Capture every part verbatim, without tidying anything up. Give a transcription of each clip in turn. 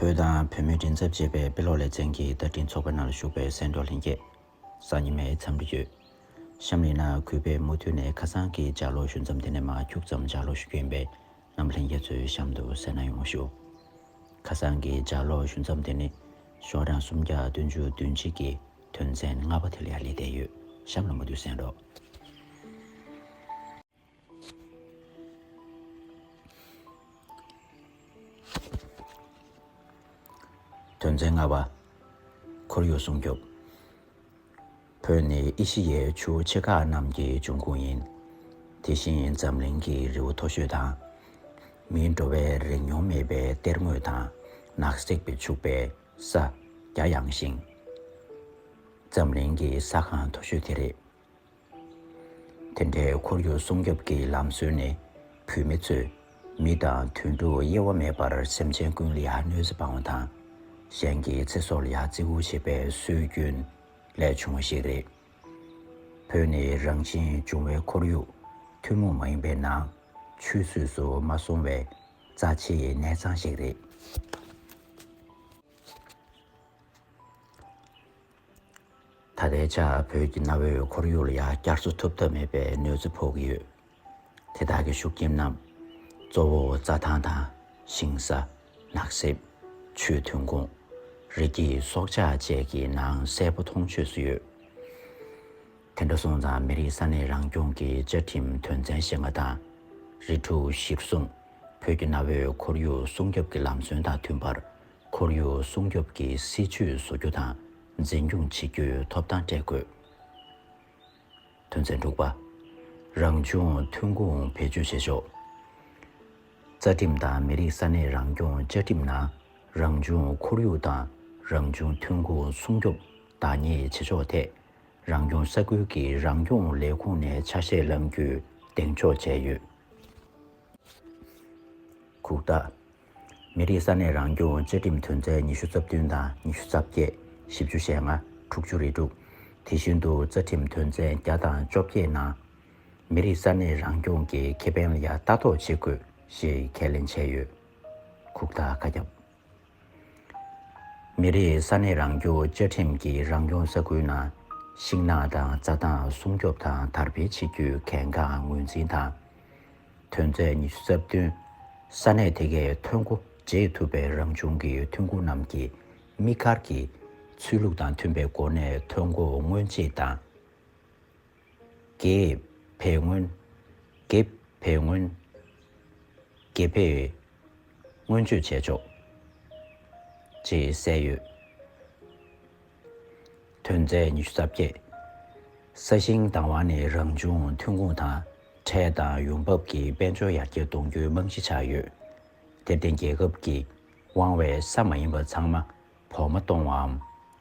བོད་དང་བོད་མིའི་མགྲིན་ཚབ་ཅེས་པའི་དཔེ་ཀློག་ལེ་ཚན་གྱི་བརྡ་འཕྲིན་ཚོགས་པའི་ནང་ལ་ཞུགས་པའི་གསན་གྲོགས་ལྷན་རྒྱས། སང་ཉིན་མའི་འཚམས་འདྲི་ཡོད། གཤམ་ལ་ཡིན་ན་གུས་པས་མུ་མཐུད་ནས་ཁ་སང་གི་ལྗགས་ཀློག་ཞུ་མཚམས་དེ་ནས་མར་ཁྱུག་ཙམ་ལྗགས་ཀློག་ཞུ་རྒྱུ་ཡིན་པས། རྣམ་པ་ལྷན་རྒྱས་ཚོས་གཤམ་དུ་གསན་གནང་ཡོང་བ་ཞུ། ཁ་སང་གི་ལྗགས་ཀློག་ཞུ་མཚམས་དེ་ནི་ཤོག་གྲངས་སུམ་བརྒྱ་བདུན་ཅུ་དོན་གཅིག་གི་དོན་ཚན་ལྔ་པ་དེ་ལ་ཡར་སླེབས་བསྡད་ཡོད། གཤམ་ལ་མུ་མཐུད་གསན་རོགས། དོན་ཚན་ལྔ་པ། ཁོར་ཡུག་སྲུང་སྐྱོབ། བོད་ནི་ཨེ་ཤི་ཡའི་ཆུ་བོ་ཆེ་ཁག་རྣམས་ཀྱི་འབྱུང་ཁུངས་ཡིན། དེ་བཞིན་འཛམ་གླིང་གི་རི་བོ་མཐོ་ཤོས་དང་། མིའི་འགྲོ་བའི་རེ་མྱོང་མེད་པའི་གཏེར་དངོས་དང་ནགས་གསེག་པས་ཕྱུག་པའི་ས་རྒྱ་ཡངས་ཤིང་། འཛམ་གླིང་གི་ས་ཁང་མཐོ་ཤོས་དེ་རེད། དེ་འདྲའི་ཁོར་ཡུག་སྲུང་སྐྱོབ་ཀྱི་ལམ་སྲོལ་ནི་བོད་མི་ཚོས་མི་དང་དུད་འགྲོ་དབྱེ་བ་མེད་པར་སེམས་ཅན་ཀུན་ལ་ཡང་གནོད་འཚེ་སྤང་བ་དང་། གཞན་གྱི་ཚེ་སྲོག་ལ་ཡང་བརྩི་བཀུར་བྱེད་པའི་སྲོལ་རྒྱུན་ལས་བྱུང་བ་ཞིག་རེད། བོད་ནི་རང་བཞིན་བྱུང་བའི་ཁོར་ཡུག་ཐུན་མོང་མ་ཡིན་པའི་ནང་ཆུད་ཟོས་སུ་མ་སོང་བའི་རྩ་ཆེའི་གནས་ཚང་ཞིག་རེད། ད་ལྟའི་ཆར་བོད་ཀྱི་གནའ་བོའི་ཁོར་ཡུག་ལ་ཡང་བསྐྱར་གསོ་ཐུབ་ཐབས་མེད་པའི་གནོད་འཚེ་ཕོག་གི་ཡོད། དེ་དག་གི་ཤུགས་རྐྱེན་རྣམས་གཙོ་བོ་རྩྭ་ཐང་དང་ཞིང་ས། ནགས་གསེབ། ཆུའི་ཐོན་ཁུངས། རི་སྐྱེས་སྲོག་ཆགས་བཅས་ཀྱི་ནང་གསལ་པོ་མཐོང་ཆོས་སུ་ཡོད། དེ་འདྲ་སོང་ཙང་མི་རིགས་ས་གནས་རང་སྐྱོང་གི་བཅའ་ཁྲིམས་དོན་ཚན་བཞི་ལྔ་དང་། རི་ཕྲུག་གཞིར་བཟུང་བོད་ཀྱི་གནའ་བོའི་ཁོར་ཡུག་སྲུང་སྐྱོབ་ཀྱི་ལམ་སྲོལ་དང་མཐུན་པར། ཁོར་ཡུག་སྲུང་སྐྱོབ་ཀྱི་སྲིད་ཇུས་བཟོ་རྒྱུ་དང་འཛིན་སྐྱོང་བྱེད་རྒྱུའི་ཐོབ་ཐང་སྤྲད་དགོས། དོན་ཚན་དྲུག་པ། རང་བྱུང་ཐོན་ཁུངས་བེད་སྤྱོད་བྱེད་ཕྱོགས། རྩ་ཁྲིམས་དང་མི་རིགས་ས་གནས་རང་སྐྱོང་བཅའ་ཁྲིམས་ནང་རང་བྱུང་ཁོར་ཡུག་དང་རང་བྱུང་ཐོན་ཁུངས་སྲུང་སྐྱོབ་བདག་གཉེར་བྱེད་ཕྱོགས་ཐད། རང་སྐྱོང་ས་ཁུལ་གྱི་རང་སྐྱོང་ལས་ཁུངས་ནས་ཆ་ཤས་བླང་རྒྱུའི་གདེང་འཇོག་བྱས་ཡོད། གུག་རྟགས། མི་རིགས་ས་གནས་རང་སྐྱོང་བཅའ་ཁྲིམས་དོན་ཚན་ཉི་ཤུ་རྩ་བདུན་དང་ཉི་ཤུ་རྩ་བརྒྱད། བཞི་བཅུ་ཞེ་ལྔ། དྲུག་ཅུ་རེ་དྲུག། དེ་བཞིན་དུ་རྩ་ཁྲིམས་དོན་ཚན་བརྒྱ་དང་བཅོ་བརྒྱད་ནང་། མི་རིགས་ས་གནས་རང་སྐྱོང་གི་ཁེ་ཕན་ལ་ཡང་ལྟ་རྟོག་བྱེད་དགོས་ཞེས་ཁས་ལེན་བྱས་ཡོད། གུག་རྟགས་ཁ་རྒྱབ། མི་རིགས་ས་གནས་རང་སྐྱོང་བཅའ་ཁྲིམས་ཀྱི་རང་སྐྱོང་ས་ཁུལ་ནང་ཤིང་ནགས་དང་རྩྭ་ཐང་སྲུང་སྐྱོབ་དང་དར་སྤེལ་བྱེད་རྒྱུའི་གལ་འགངས་ངོས་འཛིན་དང་། དོན་ཚན་ཉི་ཤུ་རྩ་བདུན། ས་གནས་དེ་གའི་ཐོན་སྒོ་འབྱེད་ཐུབ་པའི་རང་བྱུང་གི་ཐོན་ཁུངས་རྣམས་ཀྱི་དམིགས་བཀར་གྱི་ཆོས་ལུགས་དང་མཐུན་པའི་སྒོ་ནས་ཐོན་སྒོ་སྔོན་རྩིས་དང་། དགེ་བའི་སྔོན། དགེ་བའི་སྔོན། དགེ་བའི་སྔོན་སྤྱོད་བྱས་ཆོག་ཅེས་གསལ་ཡོད། དོན་ཚན་ཉི་ཤུ་རྩ་བརྒྱད། ས་ཞིང་བདག་དབང་ནི་རང་བྱུང་ཐོན་ཁུངས་དང་ཁྲལ་དང་ཡོང་འབབ་ཀྱི་དཔལ་འབྱོར་ཡར་རྒྱས་གཏོང་རྒྱུའི་རྨང་གཞི་ཆགས་ཡོད། དེར་བརྟེན་རྒྱལ་ཁབ་ཀྱི་དབང་བའི་ས་མ་ཡིན་པ་ཚང་མ་བོགས་མ་གཏོང་བའམ་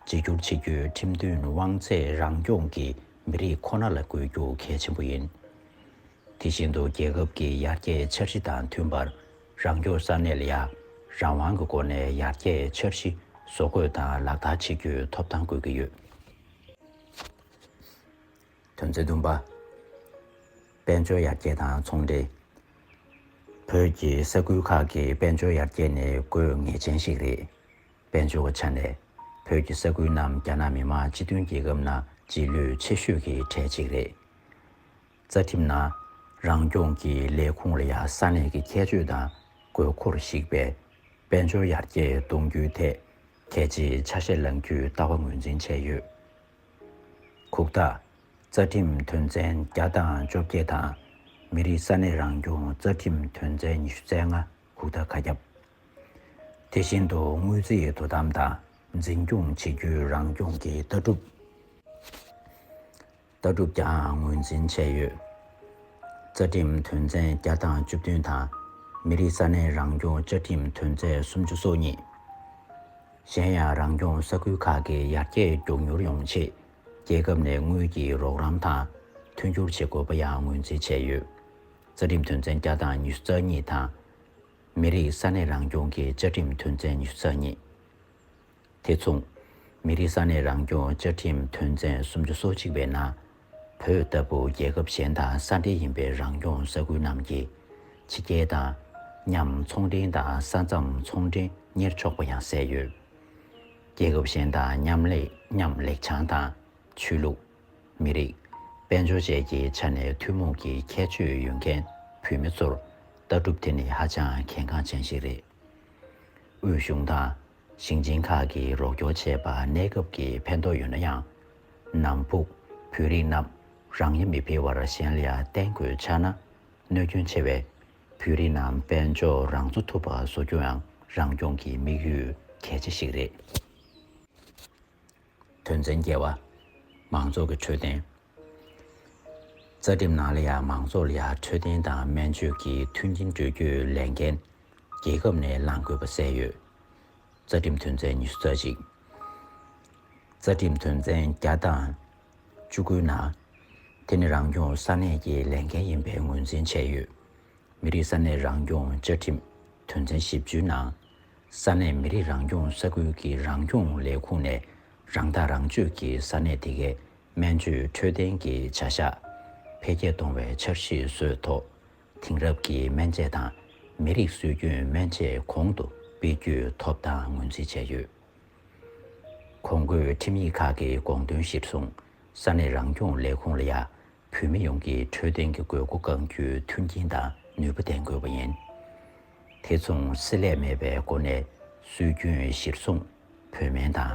བརྗེ་སྒྱུར་བྱེད་རྒྱུའི་ཁྲིམས་མཐུན་དབང་ཚད་རང་སྐྱོང་གི་མི་རིགས་ཁོ་ན་ལ་དགོས་རྒྱུ་གལ་ཆེན་པོ་ཡིན། དེ་བཞིན་དུ་རྒྱལ་ཁབ་ཀྱི་ཡར་རྒྱས་འཆར་གཞི་དང་མཐུན་པར་རང་སྐྱོང་ས་གནས་ལ་ཡང་རང་དབང་གི་སྒོ་ནས་ཡར་རྒྱས་འཆར་གཞི་བཟོ་འགོད་དང་ལག་བསྟར་བྱེད་རྒྱུའི་ཐོབ་ཐང་དགོས་ཀྱི་ཡོད། དོན་ཚན་བདུན་པ། དཔལ་འབྱོར་ཡར་རྒྱས་དང་ཚོང་འབྲེལ། བོད་ཀྱི་ས་ཁུལ་ཁག་གི་དཔལ་འབྱོར་ཡར་རྒྱས་ནི་དགོས་ངེས་ཅན་ཞིག་རེད། དཔལ་འབྱོར་གྱི་ཆ་ནས་བོད་ཀྱི་ས་ཁུལ་རྣམས་རྒྱ་ནག་མི་དམངས་སྤྱི་མཐུན་རྒྱལ་ཁབ་ནང་རྗེས་ལུས་ཆེ་ཤོས་ཀྱི་གྲས་གཅིག་རེད། རྩ་ཁྲིམས་ནང་རང་སྐྱོང་གི་ལས་ཁུངས་ལ་ཡང་ས་གནས་ཀྱི་ཁྱད་ཆོས་དང་དགོས་མཁོར་གཞིགས་པའི་དཔལ་འབྱོར་ཡར་རྒྱས་གཏོང་རྒྱུའི་ཐད་གལ་ཆེའི་ཆ་ཤས་བླང་རྒྱུའི་ལྟ་བ་ངོས་འཛིན་བྱས་ཡོད། གུག་རྟགས། རྩ་ཁྲིམས་དོན་ཚན་བརྒྱ་དང་བཅོ་བརྒྱད་དང་། མི་རིགས་ས་གནས་རང་སྐྱོང་རྩ་ཁྲིམས་དོན་ཚན་ཉི་ཤུ་རྩ་ལྔ། གུག་རྟགས་ཁ་རྒྱབ། དེ་བཞིན་དུ་དངུལ་རྩིས་དོ་དམ་དང་འཛིན་སྐྱོང་བྱེད་རྒྱུའི་རང་སྐྱོང་གི་ལྟ་གྲུབ། ལྟ་གྲུབ་ཀྱང་ངོས་འཛིན་བྱས་ཡོད། རྩ་ཁྲིམས་དོན་ཚན་བརྒྱ་དང་བཅུ་བདུན་དང་། མི་རིགས་ས་གནས་རང་སྐྱོང་བཅའ་ཁྲིམས་དོན་ཚན་སུམ་ཅུ་སོ་གཉིས། གཞན་ཡང་རང་སྐྱོང་ས་ཁུལ་ཁག་གི་ཡར་རྒྱས་མགྱོགས་མྱུར་ཡོང་ཆེད་རྒྱལ་ཁབ་ནས་དངུལ་གྱི་རོགས་རམ་དང་མཐུན་འགྱུར་བྱེད་དགོས་པ་ཡང་ངོས་འཛིན་བྱས་ཡོད། རྩ་ཁྲིམས་དོན་ཚན་བརྒྱ་དང་ཉི་ཤུ་རྩ་གཉིས་དང་། མི་རིགས་ས་གནས་རང་སྐྱོང་གི་བཅའ་ཁྲིམས་དོན་ཚན་ཉི་ཤུ་རྩ་གཉིས། དེ་མཚུངས། མི་རིགས་ས་གནས་རང་སྐྱོང་བཅའ་ཁྲིམས་དོན་ཚན་སུམ་ཅུ་སོ་གཅིག་པའི་ནང་། བོད་ལྟ་བུ་རྒྱལ་ཁབ་གཞན་དང་ས་འབྲེལ་ཡིན་པའི་རང་སྐྱོང་ས་ཁུལ་རྣམས་ཀྱིས་ཕྱི་རྒྱལ་དང་མཉམ་ཚོང་འབྲེལ་དང་ས་མཚམས་ཚོང་འབྲེལ་ གཉེར་ཆོག་པ་ཡང་གསལ་ཡོད། རྒྱལ་ཁབ་གཞན་དང་མཉམ་ལས་མཉམ་ལེགས་བྱང་དང་། ཆོས་ལུགས། མི་རིགས། དཔལ་འབྱོར་བཅས་ཀྱི་ཆ་ནས་ཐུན་མོང་གི་ཁྱད་ཆོས་ཡོད་མཁན་བོད་མི་ཚོར་ལྟ་གྲུབ་དེ་ནི་ཧ་ཅང་གལ་འགངས་ཅན་ཞིག་རེད། དབུས་གཞུང་དང་ཞིང་ཆེན་ཁག་གིས་རོགས་སྐྱོར་བྱས་པ་གནས་སྐབས་ཀྱི་ཕན་ཐོགས་ཡོད་ན་ཡང་། ནམ་ཕུགས་བོད་རིགས་རྣམས་རང་ཡུལ་མི་ཕེབས་པར་གཞན་ལ་ཡང་བརྟེན་དགོས་ཆགས་ན། གནོད་སྐྱོན་ཆེ་བས། བོད་རིགས་རྣམས་དཔལ་འབྱོར་རང་གཙོ་ཐུབ་པ་བཟོ་རྒྱུ་ཡང་རང་སྐྱོང་གི་དམིགས་ཡུལ་གལ་ཆེ་ཞིག་རེད། དོན་ཚན་བརྒྱད་པ། མང་ཚོགས་ཀྱི་འཕྲོད་བསྟེན། རྩ་ཁྲིམས་ནང་ལ་ཡང་མང་ཚོགས་ལ་ཡང་འཕྲོད་བསྟེན་དང་སྨན་བཅོས་ཀྱི་མཐུན་རྐྱེན་སྤྲོད་རྒྱུའི་ལས་འགན་རྒྱལ་ཁབ་ནས་བླང་དགོས་པ་གསལ་ཡོད། རྩ་ཁྲིམས་དོན་ཚན་ཉི་ཤུ་རྩ་གཅིག། རྩ་ཁྲིམས་དོན་ཚན་བརྒྱ་དང་བཅུ་དགུ་ནང་། དེ་ནི་རང་སྐྱོང་ས་གནས་ཀྱི་ལས་འགན་ཡིན་པའི་ངོས་འཛིན་བྱས་ཡོད། མི་རིགས་ས་གནས་རང་སྐྱོང་བཅའ་ཁྲིམས་དོན་ཚན་བཞི་བཅུའི་ནང་། ས་གནས་མི་རིགས་རང་སྐྱོང་ས་ཁུལ་གྱི་རང་སྐྱོང་ལས་ཁུངས་ནས་རང་ཐག་རང་གཅོད་ཀྱིས་ས་གནས་དེ་གའི་སྨན་བཅོས་འཕྲོད་བསྟེན་གྱི་བྱ་གཞག་འཕེལ་རྒྱས་གཏོང་བའི་འཆར་གཞི་བཟོས་ཐོག། དེང་རབས་ཀྱི་སྨན་དཔྱད་དང་མི་རིགས་སྲོལ་རྒྱུན་སྨན་དཔྱད་གོང་དུ་སྤེལ་རྒྱུའི་ཐོབ་ཐང་ངོས་འཛིན་བྱས་ཡོད། གོང་འཁོད་ཁྲིམས་ཡིག་ཁག་གི་དགོངས་དོན་གཞིར་བཟུང་ས་གནས་རང་སྐྱོང་ལས་ཁུངས་ལ་ཡང་བོད་མི་ཡོངས་ཀྱི་འཕྲོད་བསྟེན་གྱི་དགོས་མཁོ་བསྐང་རྒྱུའི་མཐུན་རྐྱེན་དང་ནུས་པ་ལྡན་དགོས་པ་ཡིན། དེ་མཚུངས་བསྲེ་ལྷད་མེད་པའི་སྒོ་ནས་སྲོལ་རྒྱུན་གཞིར་བཟུང་བོད་སྨན་དང་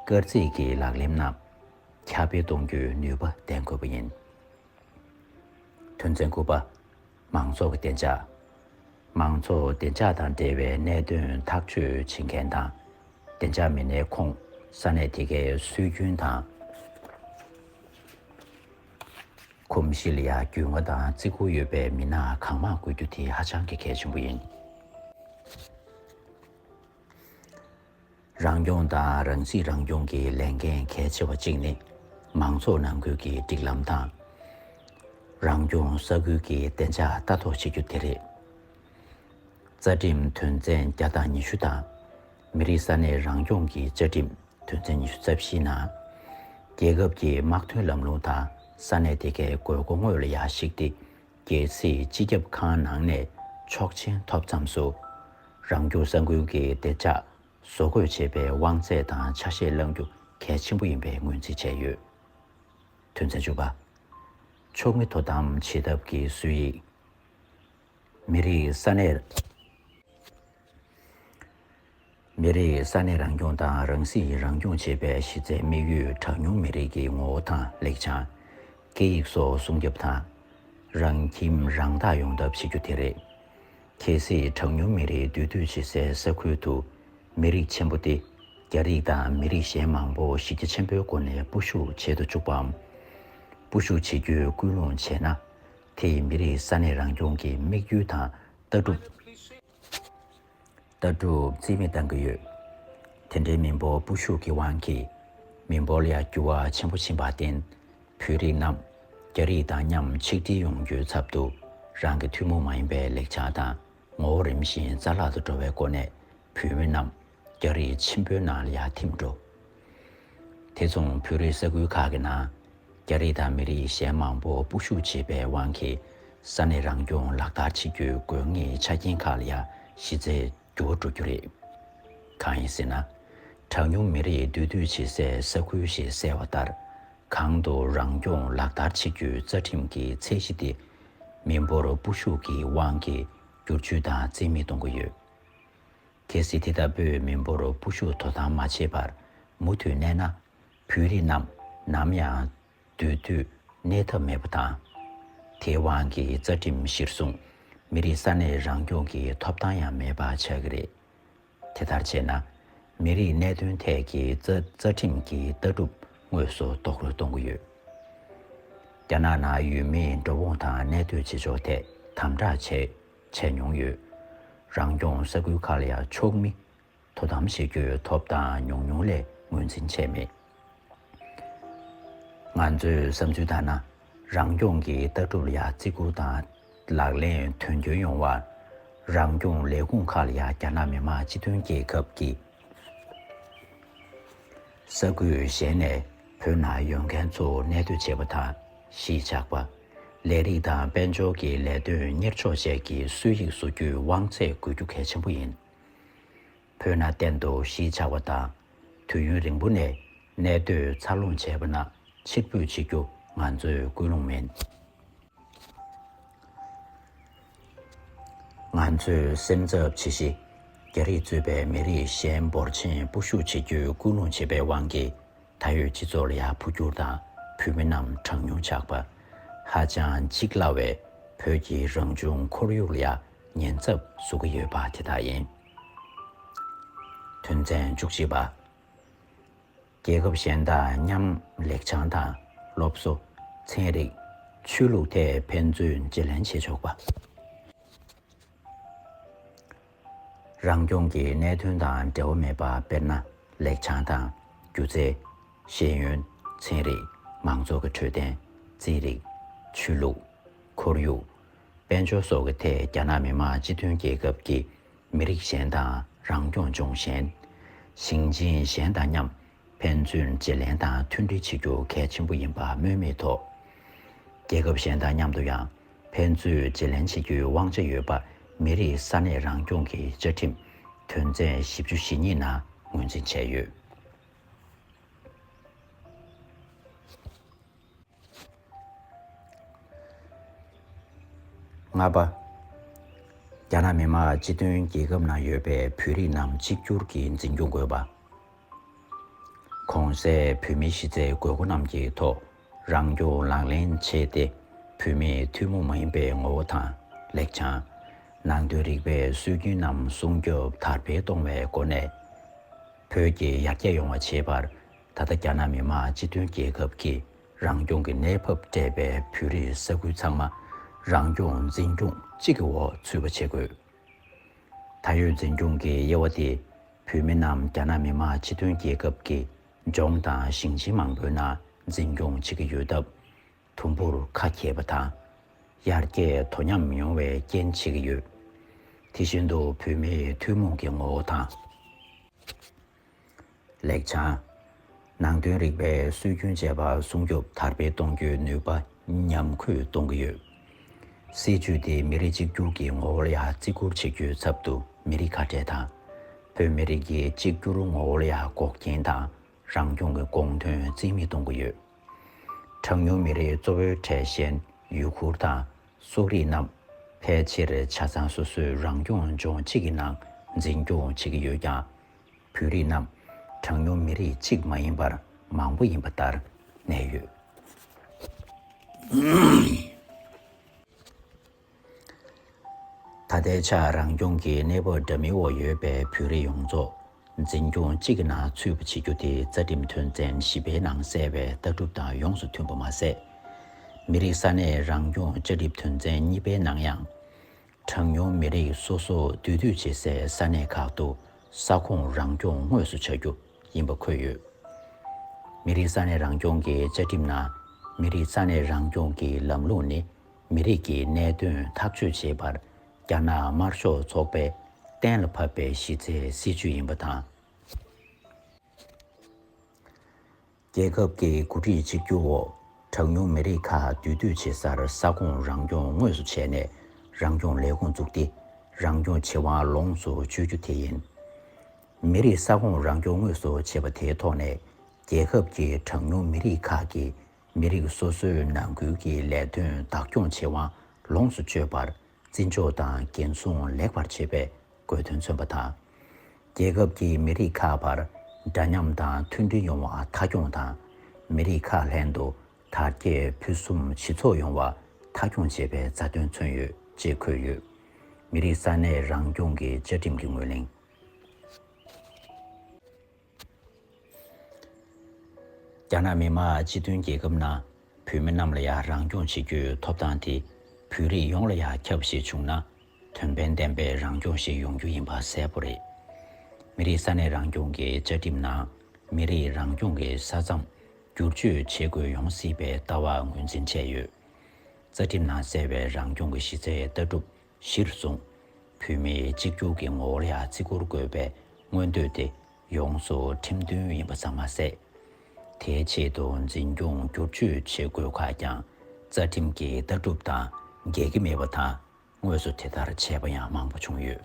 སྐར་རྩིས་ཀྱི་ལག་ལེན་རྣམས་ཁྱབ་སྤེལ་གཏོང་རྒྱུའི་ནུས་པ་ལྡན་དགོས་པ་ཡིན། དོན་ཚན་དགུ་པ། མང་ཚོགས་ཀྱི་བདེ་འཇགས། མང་ཚོགས་བདེ་འཇགས་དང་འབྲེལ་བའི་གནད་དོན་ཐག་གཅོད་བྱེད་མཁན་དང་། བདེ་འཇགས་མི་སྣའི་ཁོངས་ས་གནས་དེ་གའི་སྲོལ་རྒྱུན་དང་། གོམས་གཤིས་ལ་ཡང་རྒྱུས་མངའ་དང་བརྩི་བཀུར་ཡོད་པའི་མི་སྣ་གང་མང་དགོས་རྒྱུ་དེ་ཧ་ཅང་གི་གལ་ཆེན་པོ་ཡིན། རང་སྐྱོང་དང་རང་སྲིད་རང་སྐྱོང་གི་ལས་འགན་གལ་ཆེ་བ་གཅིག་ནི། མང་ཚོགས་ནང་ཁུལ་གྱི་སྒྲིག་ལམ་དང་། རང་སྐྱོང་ས་ཁུལ་གྱི་བདེ་འཇགས་ལྟ་རྟོག་བྱེད་རྒྱུ་དེ་རེད། རྩ་ཁྲིམས་དོན་ཚན་བརྒྱ་དང་ཉི་ཤུ་དང་། མི་རིགས་ས་གནས་རང་སྐྱོང་གི་བཅའ་ཁྲིམས་དོན་ཚན་ཉི་ཤུ་རྩ་བཞི་ནང་། རྒྱལ་ཁབ་ཀྱི་དམག་དོན་ལམ་ལུགས་དང་ས་གནས་དེ་གའི་དགོས་མཁོ་དངོས་ལ་ཡར་གཞིགས་ཏེ། རྒྱལ་སྲིད་སྤྱི་ཁྱབ་ཁང་ནང་ནས་ཆོག་མཆན་ཐོབ་མཚམས་སུ། རང་སྐྱོང་ས་ཁུལ་གྱི་བདེ་འཇགས་བཟོ་འགོད་བྱེད་པའི་དབང་ཚད་དང་ཆ་ཤས་བླང་རྒྱུ་གལ་ཆེན་པོ་ཡིན་པའི་ངོས་འཛིན་བྱས་ཡོད། དོན་ཚན་བཅུ་པ། ཕྱོགས་མི་དོ་དམ་བྱེད་ཐབས་ཀྱི་སྲོལ་ཡིག། མི་རིགས་ས་གནས། མི་རིགས་ས་གནས་རང་སྐྱོང་དང་རང་སྲིད་རང་སྐྱོང་བྱེད་པའི་གཞི་རྩའི་དམིགས་ཡུལ་གྲངས་ཉུང་མི་རིགས་ཀྱི་ངོ་བོ་དང་ལེགས་བྱང་། སྐད་ཡིག་སོགས་སྲུང་སྐྱོབ་དང་། རང་ཁྱིམ་རང་བདག་ཡོང་ཐབས་བྱེད་རྒྱུ་དེ་རེད། གལ་སྲིད་གྲངས་ཉུང་མི་རིགས་འདུས་སྡོད་བྱེད་སའི་ས་ཁུལ་དུ་མི་རིགས་ཆེན་པོ་སྟེ། རྒྱ་རིགས་དང་མི་རིགས་གཞན་མང་པོ་གཞི་རྒྱ་ཆེན་པོའི་སྒོ་ནས་སྤོ་བཤུད་བྱེད་དུ་བཅུག་པའམ། སྤོ་བཤུད་བྱེད་རྒྱུའི་སྐུལ་སློང་བྱས་ན། དེ་ཡིས་མི་རིགས་ས་གནས་རང་སྐྱོང་གི་དམིགས་ཡུལ་དང་ལྟ་གྲུབ། ལྟ་གྲུབ་རྩིས་མེད་བཏང་གི་ཡོད། དེ་འདྲའི་མི་འབོར་སྤོ་བཤུད་ཀྱི་དབང་གིས། མི་འབོར་ལ་ཡང་འགྱུར་བ་ཆེན་པོ་ཕྱིན་པར་བརྟེན། བོད་རིགས་རྣམས་རྒྱ་རིགས་དང་མཉམ་ཆིག་སྒྲིལ་ཡོང་རྒྱུའི་ཚབ་ཏུ། རང་གི་ཐུན་མོང་མ་ཡིན་པའི་ལེགས་བྱང་དང་ངོ་བོ་རིམ་བཞིན་རྩ་བརླག་ཏུ་འགྲོ་བའི་སྒོ་ནས་བོད་མི་རྣམས་རྒྱ་རིགས་ཆེན་པོའི་ནང་ལ་ཡར་ཐིམ་འགྲོ། དེ་མཚུངས་བོད་རིགས་ས་ཁུལ་ཁག་གི་ནང་། རྒྱ་རིགས་དང་མི་རིགས་གཞན་མང་པོ་སྤོ་བཤུད་བྱས་པའི་དབང་གིས། ས་གནས་རང་སྐྱོང་ལག་བསྟར་བྱེད་རྒྱུའི་དགོས་ངེས་ཆ་རྐྱེན་ཁག་ལ་ཡང་གཞི་རྩའི་འགྱུར་བ་འགྲོ་རྒྱུ་རེད། གང་ཡིན་ཟེར་ན། གྲངས་ཉུང་མི་རིགས་འདུས་སྡོད་བྱེད་སའི་ས་ཁུལ་ཞེས་གསལ་བ་ལྟར། གང་དུ་རང་སྐྱོང་ལག་བསྟར་བྱེད་རྒྱུའི་རྩ་ཁྲིམས་ཀྱི་ཚད་གཞི་དེ། མི་འབོར་སྤོ་བཤུད་ཀྱི་དབང་གིས་བསྒྱུར་བཅོས་དང་རྩིས་མེད་གཏོང་གི་ཡོད། གལ་སྲིད་དེ་ལྟ་བུའི་མི་འབོར་སྤོ་བཤུད་དོ་དམ་མ་བྱས་པར་མུ་མཐུད་གནས་ན། བོད་རིགས་རྣམས་ནམ་ཡང་འདུས་སྡོད་གནས་ཐབས་མེད་པ་དང་། དེའི་དབང་གིས་རྩ་ཁྲིམས་གཞིར་བཟུང་མི་རིགས་ས་གནས་རང་སྐྱོང་གི་ཐོབ་ཐང་ཡང་མེད་པ་ཆགས་ཀྱི་རེད། དེ་ལྟར་བྱས་ན། མི་རིགས་གནད་དོན་ཐད་ཀྱི་རྩ་རྩ་ཁྲིམས་ཀྱི་ལྟ་གྲུབ་དངོས་སུ་རྡོག་རོལ་གཏོང་གི་ཡོད། རྒྱ་ནག་ནང་ཡུལ་མིའི་འགྲོ་འོང་དང་གནས་སྡོད་བྱེད་ཕྱོགས་ཐད་དམ་དྲག་བྱས་བྱས་མྱོང་ཡོད། རང་སྐྱོང་ས་ཁུལ་ཁག་ལ་ཡང་ཕྱོགས་མི་དོ་དམ་བྱེད་རྒྱུའི་ཐོབ་ཐང་ཉུང་ཉུང་ལས་ངོས་འཛིན་བྱས་མེད། ང་ཚོའི་བསམ་ཚུལ་ལྟར་ན། རང་སྐྱོང་གི་ལྟ་གྲུབ་ལ་ཡང་བརྩི་བཀུར་དང་ལག་ལེན་དོན་འཁྱོལ་ཡོང་བར། རང་སྐྱོང་ལས་ཁུངས་ཁག་ལ་ཡང་རྒྱ་ནག་མི་དམངས་སྤྱི་མཐུན་རྒྱལ་ཁབ་ཀྱི་ས་ཁུལ་གཞན་ནས་བོད་ནང་ཡོད་མཁན་ཚོ་གནས་སྡོད་བྱེད་པ་དང་གཞིས་ཆགས་པ། ལས་རིགས་དང་དཔལ་འབྱོར་གྱི་ལས་དོན་གཉེར་ཕྱོགས་བཅས་ཀྱི་སྲོལ་ཡིག་བཟོ་རྒྱུའི་དབང་ཚད་དགོས་རྒྱུ་གལ་ཆེན་པོ་ཡིན། བོད་ནང་གཏན་དུ་གཞིས་ཆགས་པ་དང་། དུས་ཡུན་རིང་པོ་ནས་གནས་སྡོད་འཚར་ལོངས་བྱས་པ་རྣམས་ཕྱིར་འབུད་བྱེད་རྒྱུ་ང་ཚོའི་ཀུན་སློང་མིན། ང་ཚོས་སེམས་འཚབ་བྱེད་གཞི། རྒྱ་རིགས་གཙོས་པའི་མི་རིགས་གཞན་འབོར་ཆེན་སྤོ་བཤུག་བྱེད་རྒྱུའི་ཀུན་སློང་བྱེད་པའི་དབང་གིས། ད་ཡོད་སྤྱི་ཚོགས་ལ་ཡང་འཕོ་འགྱུར་དང་། བོད་མི་རྣམས་གྲངས་ཉུང་ཆགས་པ། ཧ་ཅང་འཇིག་སླ་བའི་བོད་ཀྱི་རང་བྱུང་ཁོར་ཡུག་ལ་ཡང་ཉེན་ཚབས་བཟོ་གི་ཡོད་པ་དེ་དག་ཡིན། དོན་ཚན་བཅུ་གཅིག་པ། རྒྱལ་ཁབ་གཞན་དང་མཉམ་ལེགས་བྱང་དང་། སློབ་གསོ། ཚན་རིག། ཆོས་ལུགས་ཐད་ཕན་ཚུན་བརྗེ་ལེན་བྱེད་ཆོག་པ། རང་སྐྱོང་གི་གནད་དོན་དང་འབྲེལ་བ་མེད་པ། དཔེར་ན། ལེགས་བྱང་དང་། སྒྱུ་རྩལ། ཤེས་ཡོན། ཚན་རིག། མང་ཚོགས་ཀྱི་འཕྲོད་བསྟེན། རྩིས་རིག། ཆོས་ལུགས། ཁོར་ཡུག། དཔལ་འབྱོར་སོགས་ཀྱི་ཐད་རྒྱ་ནག་མི་དམངས་སྤྱི་མཐུན་རྒྱལ་ཁབ་ཀྱིས་མི་རིགས་གཞན་དང་རང་སྐྱོང་ལྗོངས་གཞན། ཞིང་ཆེན་གཞན་དང་མཉམ་ཕན་ཚུན་བརྗེ་ལེན་དང་མཐུན་སྒྲིལ་བྱེད་རྒྱུ་གལ་ཆེན་པོ་ཡིན་པ་སྨོས་མེད་ཐོག་རྒྱལ་ཁབ་གཞན་དང་མཉམ་དུ་ཡང་ཕན་ཚུན་བརྗེ་ལེན་བྱེད་རྒྱུའི་དབང་ཆ་ཡོད་པ། མི་རིགས་ས་གནས་རང་སྐྱོང་གི་བཅའ་ཁྲིམས་དོན་ཚན་བཞི་བཅུ་ཞེ་གཉིས་ནང་ངོས་འཛིན་བྱས་ཡོད། ལྔ་པ། རྒྱ་ནག་མི་དམངས་སྤྱི་མཐུན་རྒྱལ་ཁབ་ནང་ཡོད་པའི་བོད་རིགས་རྣམས་གཅིག་གྱུར་གྱིས་འཛིན་སྐྱོང་དགོས་པ། གོང་གསལ་བོད་མིའི་གཞི་རྩའི་དགོས་མཁོ་རྣམས་ཀྱི་ཐོག་རང་སྐྱོང་ལག་ལེན་བྱས་ཏེ། བོད་མིའི་ཐུན་མོང་མ་ཡིན་པའི་ངོ་བོ་དང་། ལེགས་བྱང་། ནང་དོན་རིག་པའི་སྲོལ་རྒྱུན་རྣམས་སྲུང་སྐྱོབ་དར་སྤེལ་གཏོང་བའི་སྒོ་ནས། བོད་ཀྱི་ཡར་རྒྱས་ཡོང་བ་བྱེད་པར། ད་ལྟ་རྒྱ་ནག་མི་དམངས་སྤྱི་མཐུན་རྒྱལ་ཁབ་ཀྱིས་རང་སྐྱོང་གི་གནས་བབ་སྤྲད་པའི་བོད་རིགས་ས་ཁུལ་ཚང་མ་རང་སྐྱོང་འཛིན་སྐྱོང་གཅིག་གི་འོག་ཚུད་པ་བྱེད་དགོས། ད་ཡོད་འཛིན་སྐྱོང་གི་དབྱེ་བ་དེ། བོད་མི་རྣམས་རྒྱ་ནག་མི་དམངས་སྤྱི་མཐུན་རྒྱལ་ཁབ་ཀྱི་ལྗོངས་དང་ཞིང་ཆེན་མང་པོའི་ནང་འཛིན་སྐྱོང་བྱེད་ཀྱི་ཡོད་སྟབས། དུམ་བུར་ཁ་གྱེས་པ་དང་། ཡར་རྒྱས་དོ་མཉམ་མི་ཡོང་བའི་རྐྱེན་བྱེད་ཀྱི་ཡོད། དེ་བཞིན་དུ་བོད་མིའི་ཐུན་མོང་གི་ངོ་བོ་དང་། ལེགས་བྱང་། ནང་དོན་རིག་པའི་སྲོལ་རྒྱུན་བཅས་པ་སྲུང་སྐྱོབ་དར་སྤེལ་གཏོང་རྒྱུའི་ནུས་པ་ཉམས་རྒུད་གཏོང་གི་ཡོད། སྲིད་བྱུས་དེ་མི་རིགས་གཅིག་གྱུར་གྱི་ངོ་བོ་ལ་ཡང་བརྩི་བཀུར་བྱེད་རྒྱུའི་ཚབ་ཏུ་མི་རིགས་ཁ་བྲལ་དང་། བོད་མི་རིགས་ཀྱི་གཅིག་གྱུར་ངོ་བོ་ལ་ཡང་འགོག་རྐྱེན་དང་། རང་སྐྱོང་གི་དགོངས་དོན་རྩིས་མེད་གཏོང་གི་ཡོད། གྲངས་ཉུང་མི་རིགས་གཙོ་བོའི་གྲས་གཞན་ཡུ་གུར་དང་། སོག་རིགས་རྣམས་ཕལ་ཆེར་ཆ་ཚང་སོ་སོའི་རང་སྐྱོང་ལྗོངས་གཅིག་གི་ནང་འཛིན་སྐྱོང་བྱེད་ཀྱི་ཡོད་ཀྱང་། བོད་རིགས་རྣམས་གྲངས་ཉུང་མི་རིགས་གཅིག་མ་ཡིན་པར་མང་པོ་ཡིན་པ་ལྟར་གནས་ཡོད། ད་ལྟའི་ཆར་རང་སྐྱོང་གི་གནས་བབ་འདྲ་མིན་འོག་ཡོད་པའི་བོད་རིགས་ཡོངས་རྫོགས་འཛིན་སྐྱོང་གཅིག་གི་ནང་ཚུད་པ་བྱེད་རྒྱུ་དེ་རྩ་ཁྲིམས་དོན་ཚན་བཞི་པའི་ནང་གསལ་བའི་ལྟ་གྲུབ་དང་ཡོངས་སུ་མཐུན་པ་མ་ཟད། མི་རིགས་ས་གནས་རང་སྐྱོང་བཅའ་ཁྲིམས་དོན་ཚན་གཉིས་པའི་ནང་ཡང་། གྲངས་ཉུང་མི་རིགས་སོ་སོ་འདུས་སྡོད་བྱེད་སའི་ས་གནས་ཁག་ཏུ་ས་ཁོངས་རང་སྐྱོང་དངོས་སུ་བྱ་རྒྱུ་ཡིན་པ་འཁོད་ཡོད། མི་རིགས་ས་གནས་རང་སྐྱོང་གི་བཅའ་ཁྲིམས་ནང་། མི་རིགས་ས་གནས་རང་སྐྱོང་གི་ལམ་ལུགས་ནི། མི་རིགས་ཀྱི་གནད་དོན་ཐག་གཅོད་བྱེད་པར་རྒྱ་ནག་དམར་ཤོག་ཚོགས་པས་གཏན་ལ་ཕབ་པའི་གཞི་རྩའི་སྲིད་བྱུས་ཡིན་པ་དང་། རྒྱལ་ཁབ་ཀྱི་འགོ་ཁྲིད་གཅིག་གྱུར་འོག་གྲངས་ཉུང་མི་རིགས་ཁག་འདུས་སྡོད་བྱེད་སར་ས་ཁོངས་རང་སྐྱོང་དངོས་སུ་བྱས་ནས་རང་སྐྱོང་ལས་ཁུངས་བཙུགས་ཏེ། རང་སྐྱོང་བྱེད་དབང་ལོངས་སུ་སྤྱོད་རྒྱུ་དེ་ཡིན། མི་རིགས་ས་ཁོངས་རང་སྐྱོང་དངོས་སུ་བྱས་པ་དེའི་ཐོག་ནས། རྒྱལ་ཁབ་ཀྱི་གྲངས་ཉུང་མི་རིགས་ཁག་གིས་མི་རིགས་སོ་སོའི་ནང་ཁུལ་གྱི་ལས་དོན་བདག་སྐྱོང་བྱེད་དབང་ལོངས་སུ་སྤྱོད་པར། བརྩི་འཇོག་དང་འགན་སྲུང་ལེགས་པར་བྱེད་པའི་དགོས་དོན་མཚོན་པ་དང་། རྒྱལ་ཁབ་ཀྱི་མི་རིགས་ཁག་བར་འདྲ་མཉམ་དང་མཐུན་སྒྲིལ་ཡོང་བ་མཐའ་འཁྱོངས་དང་། མི་རིགས་ཁག་ལྷན་དུ་དར་རྒྱས་ཕུན་སུམ་ཇེ་ཚོགས་ཡོང་བ་མཐའ་འཁྱོངས་བྱེད་པའི་རྩ་དོན་མཚོན་ཡོད་ཅེས་འཁོད་ཡོད། མི་རིགས་ས་གནས་རང་སྐྱོང་གི་བཅའ་ཁྲིམས་ཀྱི་ངོས་ལེན། རྒྱ་ནག་མི་དམངས་སྤྱི་མཐུན་རྒྱལ་ཁབ་ནང་བོད་མི་རྣམས་ལ་ཡང་རང་སྐྱོང་བྱེད་རྒྱུའི་ཐོབ་ཐང་དེ་བོད་རིགས་ཡོངས་ལ་ཡང་ཁྱབ་ཞེས་བྱུང་ན། དོན་ཕན་ལྡན་པའི་རང་སྐྱོང་ཞིག་ཡོང་རྒྱུ་ཡིན་པ་གསལ་པོ་རེད། མི་རིགས་ས་གནས་རང་སྐྱོང་གི་བཅའ་ཁྲིམས་ནང་མི་རིགས་རང་སྐྱོང་གི་ས་མཚམས་བསྒྱུར་བཅོས་བྱེད་དགོས་ཡོང་སྲིད་པའི་ལྟ་བ་ངོས་འཛིན་བྱས་ཡོད། རྩ་ཁྲིམས་ནང་གསལ་བའི་རང་སྐྱོང་གི་གཞི་རྩའི་ལྟ་གྲུབ་གཞིར་བཟུང་། བོད་མིའི་གཅིག་གྱུར་གྱི་ངོ་བོ་ལ་ཡང་བརྩི་བཀུར་དགོས་པའི་མངོན་འདོད་དེ་ཡོངས་སུ་ཁྲིམས་མཐུན་ཡིན་པ་ཙམ་མ་ཟད། དེའི་ཆེད་དུ་འཛིན་སྐྱོང་བསྒྱུར་བཅོས་བྱེད་དགོས་ཁག་ཀྱང་རྩ་ཁྲིམས་ཀྱི་ལྟ་གྲུབ་དང་འགལ་གྱི་མེད་པ་དང་། དངོས་སུ་དེ་ལྟར་བྱས་པ་ཡང་མང་པོ་བྱུང་ཡོད།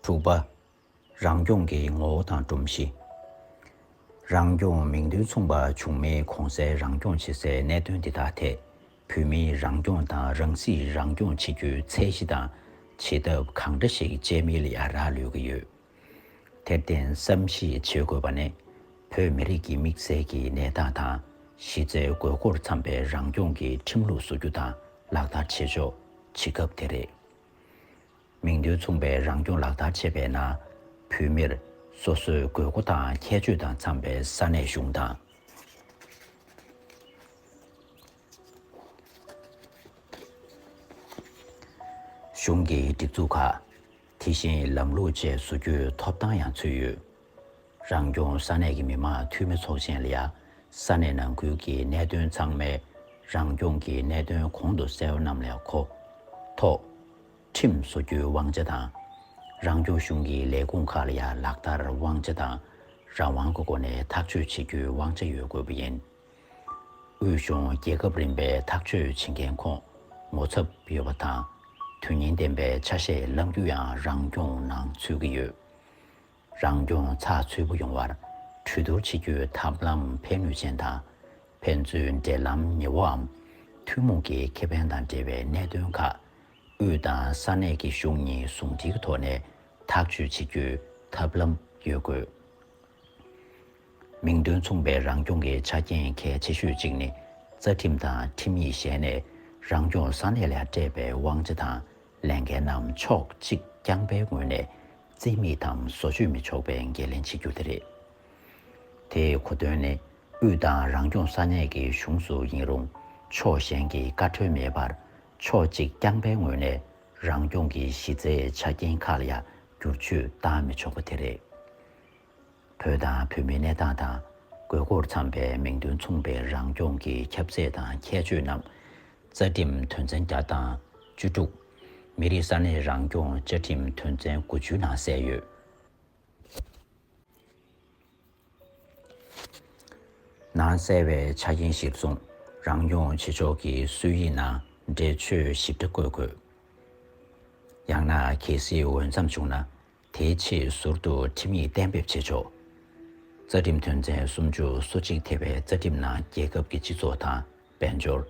དྲུག་པ། རང་སྐྱོང་གི་ངོ་བོ་དང་སྒྲོམ་གཞི། རང་སྐྱོང་མིང་དོན་མཚུངས་པ་བྱུང་མིན་གོང་གསལ་རང་སྐྱོང་བྱེད་སའི་གནད་དོན་འདི་དག་ཐད། བོད་མིའི་རང་སྐྱོང་དང་རང་སྲིད་རང་སྐྱོང་བྱེད་རྒྱུའི་ཚད་གཞི་དང་བྱེད་ཐབས་གང་འདྲ་ཞིག་སྤྱད་མིན་ལ་ཡང་རག་ལུས་ཀྱི་ཡོད། དེར་བརྟེན་བསམ་གཞིག་བྱེད་དགོས་པ་ནི། བོད་མི་རིགས་ཀྱི་དམིགས་བསལ་གྱི་གནས་སྟངས་དང་གཞི་རྩའི་དགོས་མཁོར་འཚམ་པའི་རང་སྐྱོང་གི་ཁྲིམས་ལུགས་བཟོ་རྒྱུ་དང་ལག་བསྟར་བྱེད་ཕྱོགས་བྱེད་སྐབས་དེ་རེད། མིང་དོན་མཚུངས་པའི་རང་སྐྱོང་ལག་བསྟར་བྱེད་པའི་ནང་། བོད་མིར་སོ་སོའི་དགོས་མཁོ་དང་ཁྱད་ཆོས་དང་འཚམ་པའི་ས་གནས་གཞུང་དང་། གཞུང་གི་སྒྲིག་འཛུགས་ཁག་དེ་བཞིན་ལམ་ལུགས་བཅས་བཟོ་རྒྱུའི་ཐོབ་ཐང་ཡང་ཚུད་ཡོད། རང་སྐྱོང་ས་གནས་ཀྱི་མི་དམངས་འཐུས་མི་ཚོགས་ཆེན་ལ་ཡང་ས་གནས་ནང་ཁུལ་གྱི་གནད་དོན་ཚང་མའི་རང་སྐྱོང་གི་གནད་དོན་གོང་དུ་གསལ་བ་རྣམས་ལ་གོ་ཐོག་ཁྲིམས་བཟོ་རྒྱུའི་དབང་ཆ་དང་། རང་སྐྱོང་གཞུང་གི་ལས་ཁུངས་ཁག་ལ་ཡང་ལག་བསྟར་དབང་ཆ་དང་རང་དབང་གི་སྒོ་ནས་ཐག་གཅོད་བྱེད་རྒྱུའི་དབང་ཆ་ཡོད་དགོས་པ་ཡིན། དབུས་གཞུང་རྒྱལ་ཁབ་རིམ་པའི་ཐག་གཅོད་བྱེད་མཁན་ཁོངས་ངོ་ཚབ་ཡོད་པ་དང་། དོན་སྙིང་ལྡན་པའི་ཆ་ཤས་བླང་རྒྱུ་ཡང་རང་སྐྱོང་ནང་ཚུད་ཀྱི་ཡོད། རང་སྐྱོང་ཚགས་ཚུད་པོ་ཡོང་བར་གྲོས་བསྡུར་བྱེད་རྒྱུའི་ཐབས་ལམ་ཕན་ནུས་ཅན་དང་། ཕན་ཚུན་འབྲེལ་ལམ་ཉེ་བོའམ་ཐུན་མོང་གི་ཁེ་ཕན་དང་འབྲེལ་བའི་གནད་དོན་ཁག་དབུས་དང་ས་གནས་ཀྱི་གཞུང་གཉིས་ཟུང་འབྲེལ་གྱི་ཐོག་ནས་ཐག་གཅོད་བྱེད་རྒྱུའི་ཐབས་ལམ་ཡོད་དགོས། མིང་དོན་མཚུངས་པའི་རང་སྐྱོང་གི་ཆ་རྐྱེན་གལ་ཆེ་ཤོས་གཅིག་ནི། རྩ་ཁྲིམས་དང་ཁྲིམས་ཡིག་གཞན་ནས་རང་སྐྱོང་ས་གནས་ལ་སྤྲད་པའི་དབང་ཆ་དང་ལས་འགན་རྣམས་ཕྱོགས་གཅིག་རྐྱང་པའི་ངོས་ནས་རྩིས་མེད་དམ་བཟོ་བཅོས་མི་ཆོག་པའི་འགན་ལེན་བྱེད་རྒྱུ་དེ་རེད། དེའི་གོ་དོན་ནི། དབུས་དང་རང་སྐྱོང་ས་གནས་ཀྱི་གཞུང་སུ་ཡིན་རུང་ཕྱོགས་གཞན་གྱི་བཀའ་འཁྲོལ་མེད་པར་ཕྱོགས་གཅིག་རྐྱང་པའི་ངོས་ནས་རང་སྐྱོང་གི་གཞི་རྩའི་ཆ་རྐྱེན་ཁག་ལ་ཡང་བསྒྱུར་བཅོས་བཏང་མི་ཆོག་པ་དེ་རེད། བོད་དང་བོད་མིའི་གནས་སྟངས་དང་དགོས་མཁོར་འཚམ་པའི་མིང་དོན་མཚུངས་པའི་རང་སྐྱོང་གི་ཁྱབ་ཚད་དང་ཁྱད་ཆོས་རྣམས་རྩ་ཁྲིམས་དོན་ཚན་བརྒྱ་དང་བཅུ་དྲུག་མི་རིགས་ས་གནས་རང་སྐྱོང་བཅའ་ཁྲིམས་དོན་ཚན་དགུ་བཅུ་ནང་གསལ་ཡོད། ནང་གསལ་བའི་ཆ་རྐྱེན་གཞིར་བཟུང་རང་སྐྱོང་བྱེད་ཕྱོགས་ཀྱི་སྲོལ་ཡིག་ནང་འགྲེལ་བརྗོད་ཞིབ་ཕྲ་བཀོད་དགོས། ཡང་ན་གལ་སྲིད་འོས་འཚམ་བྱུང་ན། དེའི་ཆེད་ཟུར་དུ་ཁྲིམས་ཡིག་གཏན་འབེབས་བྱེད་ཆོག་རྩ་ཁྲིམས་དོན་ཚན་སུམ་ཅུ་སོ་གཅིག་ཐེ་བའི་རྩ་ཁྲིམས་ནང་རྒྱལ་ཁབ་ཀྱི་སྤྱི་ཚོགས་དང་དཔལ་འབྱོར།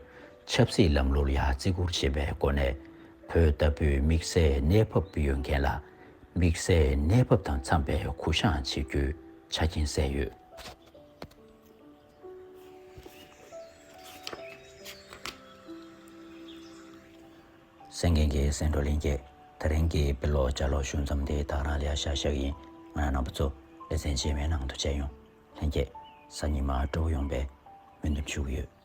ཆབ་སྲིད་ལམ་ལུགས་ལ་བརྩི་བཀུར་བྱེད་པའི་སྒོ་ནས་བོད་ལྟ་བུའི་དམིགས་བསལ་གནས་བབ་ཡོད་མཁན་ལ་དམིགས་བསལ་གནས་བབ་དང་འཚམ་པའི་གུ་བཤངས་བྱེད་རྒྱུའི་ཆ་རྐྱེན་གསལ་ཡོད། གསན་མཁན་གྱི་གསན་གྲོགས་ལྷན་རྒྱས། ད་རིང་གི་དཔེ་ཀློག་ལྗགས་ཀློག་ཞུ་མཚམས་དེ་ད་ག་རང་ལ་ཡ་བཞག་བཞག་ཡིན། ང་རང་རྣམ་པ་ཚོ་ལེ་ཚན་རྗེས་མའི་ནང་དུ་མཇལ་ཡོང་། ལྷན་རྒྱས་གཟའ་ཉི་མ་སྤྲོ་པོ་ཡོང་བའི་སྨོན་འདུན་ཞུ་གི་ཡོད།